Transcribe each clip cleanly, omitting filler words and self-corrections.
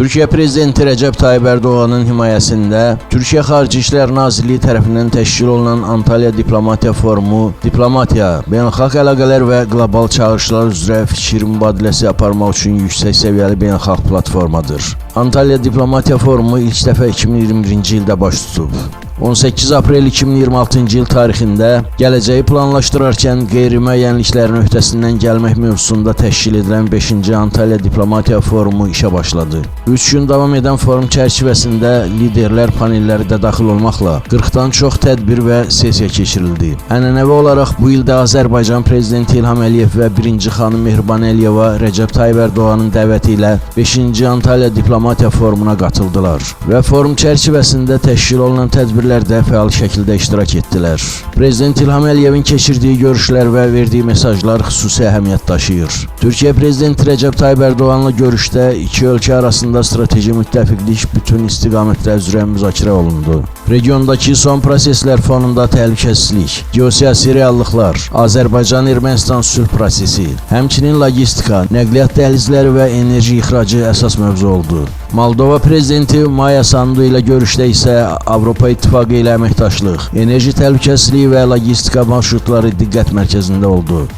Türkiyə Prezidenti Rəcəb Tayyip Ərdoğanın himayəsində Türkiyə Xarici İşlər Nazirliyi tərəfindən təşkil olunan Antalya Diplomatiya Forumu, diplomatiya, beynəlxalq əlaqələr və qlobal çağırışlar üzrə fikir mübadiləsi aparmaq üçün yüksək səviyyəli beynəlxalq platformadır. Antalya Diplomatiya Forumu ilk dəfə 2021-ci ildə baş tutub. 18 aprel 2026-cı il tarixində gələcəyi planlaşdırarkən qeyri-müəyyənliklərin öhdəsindən gəlmək mövzusunda təşkil edilən 5-ci Antalya Diplomatiya Forumu işə başladı. 3 gün davam edən forum çərçivəsində liderlər panelləri də daxil olmaqla 40-dan çox tədbir və sessiya keçirildi. Ənənəvi olaraq bu ildə Azərbaycan Prezidenti İlham Əliyev və 1-ci xanım Mehriban Əliyeva Rəcəb Tayyip Ərdoğanın dəvəti ilə 5-ci Antalya Diplomatiya Forumuna qatıldılar və forum çərçivəsində təşkil olunan tədbirlərdə fəal şəkildə iştirak etdilər. Prezident İlham Əliyevin keçirdiyi görüşlər və verdiyi mesajlar xüsusi əhəmiyyət daşıyır. Türkiyə Prezidenti Rəcəb Tayyip Ərdoğanla görüşdə iki ölkə arasında strateji müttəfiqlik bütün istiqamətlər üzrə müzakirə olundu. Regiondakı son proseslər fonunda təhlükəsizlik, geosiyasi reallıqlar, Azərbaycan-Ermənistan sülh prosesi, həmçinin logistika, nəqliyyat dəhlizləri və enerji ixracı əsas mövzu oldu. Moldova Prezidenti Maya Sandu ilə görüşdə isə Avropa İttifaqı ilə əməkdaşlıq, enerji təhlükəsizliyi və logistika marşrutları diqqət mərkəzində oldu.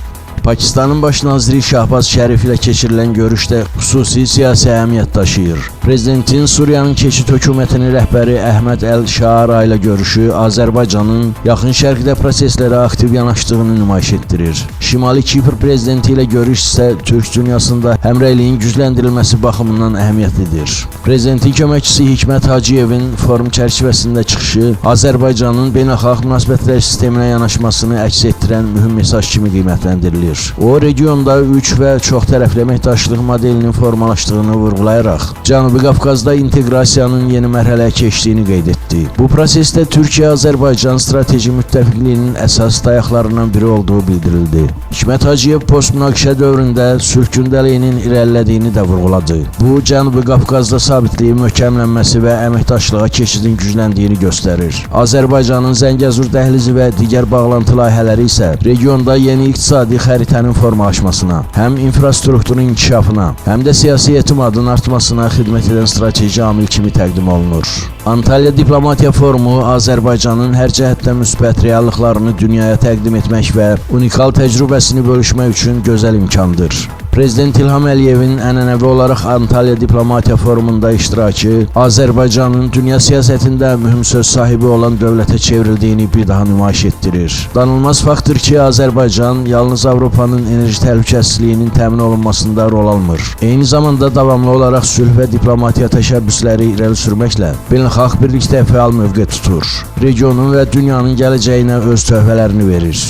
Pakistanın baş naziri Şahbaz Şərif ilə keçirilən görüş də xüsusi siyasi əhəmiyyət daşıyır. Prezidentin Suriyanın keçid hökumətinin rəhbəri Əhməd Əl-Şara ilə görüşü Azərbaycanın Yaxın Şərqdə proseslərə aktiv yanaşdığını nümayiş etdirir. Şimali Kipr prezidenti ilə görüş isə Türk dünyasında həmrəyliyin gücləndirilməsi baxımından əhəmiyyətlidir. Prezidentin köməkçisi Hikmət Hacıyevin forum çərçivəsində çıxışı Azərbaycanın beynəlxalq münasibətlər sisteminə yanaşmasını əks etdirən mühüm mesaj kimi qiymətləndirilir. O, regionda üç və çox tərəfli əməkdaşlıq modelinin formalaşdığını vurğulayaraq, Cənubi Qafqazda inteqrasiyanın yeni mərhələyə keçdiyini qeyd etdi. Bu prosesdə Türkiyə-Azərbaycan strateji müttəfiqliyinin əsas dayaqlarından biri olduğu bildirildi. Hikmət Hacıyev post-münaqişə dövründə sülh gündəliyinin irəlilədiyini də vurğuladı. Bu, Cənubi Qafqazda sabitliyin möhkəmlənməsi və əməkdaşlığa keçidin gücləndiyini göstərir. Azərbaycanın Zəngəzur dəhlizi və digər bağlantı layihələri isə regionda yeni iqtisadi xəritənin formalaşmasına, həm infrastrukturun inkişafına, həm də siyasi etimadın artmasına xidmət edən strateji amil kimi təqdim olunur. Antalya Diplomatiya Forumu Azərbaycanın hər cəhətdən müsbət reallıqlarını dünyaya təqdim etmək və unikal təcrübəsini bölüşmək üçün gözəl imkandır. Prezident İlham Əliyevin ənənəvi olaraq Antalya Diplomatiya Forumunda iştirakı Azərbaycanın dünya siyasətində mühüm söz sahibi olan dövlətə çevrildiyini bir daha nümayiş etdirir. Danılmaz faktdır ki, Azərbaycan yalnız Avropanın enerji təhlükəsizliyinin təmin olunmasında rol almır. Eyni zamanda davamlı olaraq sülh və diplomatiya təşəbbüsləri irəli sürməklə beynəlxalq birlikdə fəal mövqe tutur. Regionun və dünyanın gələcəyinə öz töhfələrini verir.